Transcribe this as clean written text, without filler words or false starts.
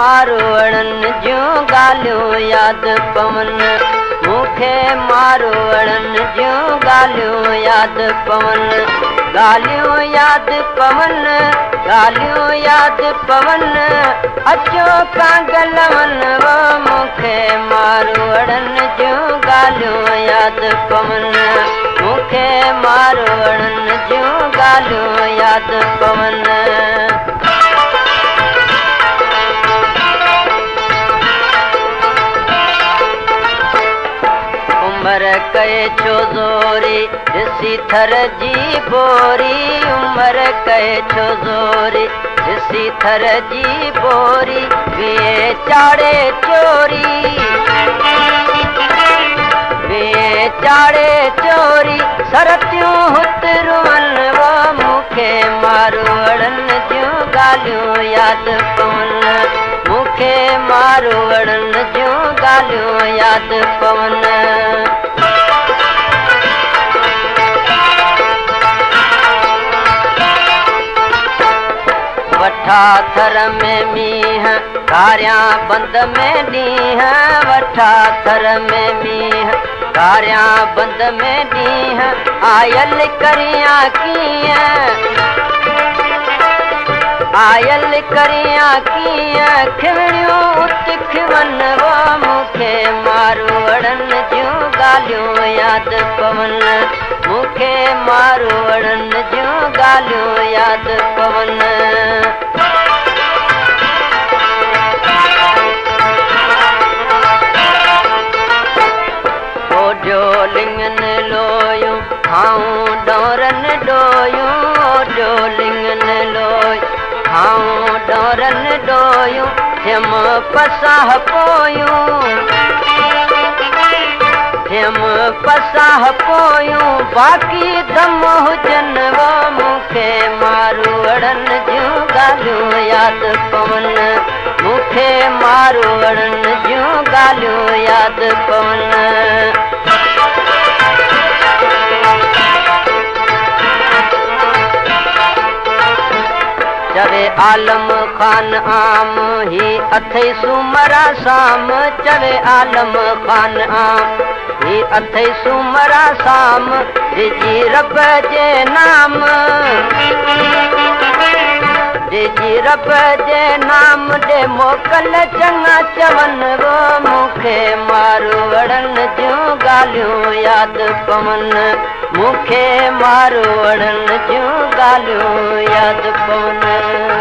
मारूअड़नि जूं ॻाल्हियूं यादि पवनि, मूंखे मारूअड़नि जूं ॻाल्हियूं यादि पवनि, ॻाल्हियूं यादि पवनि, ॻाल्हियूं यादि पवनि, अचो कांगलवन वो मूंखे मारूअड़नि जूं ॻाल्हियूं यादि पवनि, मूंखे मारूअड़नि जूं ॻाल्हियूं यादि पवनि। उमर कए छो ज़ोरी, ॾिसी थर जी बोरी, उमर कए छो ज़ोरी, ॾिसी थर जी बोरी, वीह चाड़े चोरी, वीह चाड़े चोरी, सरतियूं हुत रुअनि वो मूंखे मारूअड़नि जूं ॻाल्हियूं यादि पवनि, मूंखे मारूअड़नि जूं ॻाल्हियूं यादि पवनि। वठा थर में मींहुं, कारिया बंद में ॾींहुं, वठा थर में मींहुं, कारिया बंद में ॾींहुं, आयल करियां कीअं, आयल करियां कीअं, खिवणियूं उत खिवन वो मूंखे मारूअड़नि जूं ॻाल्हियूं यादि पवनि, मूंखे मारूअड़नि जूं ॻाल्हियूं यादि पवनि। ओढियो लिंगन लोयूं, खाऊं डोरनि डोयूं, ओढियो लिंगन लोयूं, खाऊं डोरनि डोयूं, थियमि पसाह पोयूं, थियमि पसाह पोयूं, बाक़ी दम हुजनि वो मूंखे मारूअड़नि जूं ॻाल्हियूं यादि पवनि, मूंखे मारूअड़नि जूं ॻाल्हियूं यादि पवनि। चवे आलम ख़ान आम, ही अथई सुमरा साम, चवे आलम ख़ान आम, ही अथई सुमरा साम, ॾिजी रब जे नाम, ॾिजी रब जे नाम, ॾे मोकल चङा चवनि वो मूंखे मारूअड़नि जूं ॻाल्हियूं यादि पवनि, मूंखे मारूअड़नि जूं ॻाल्हियूं यादि पवनि।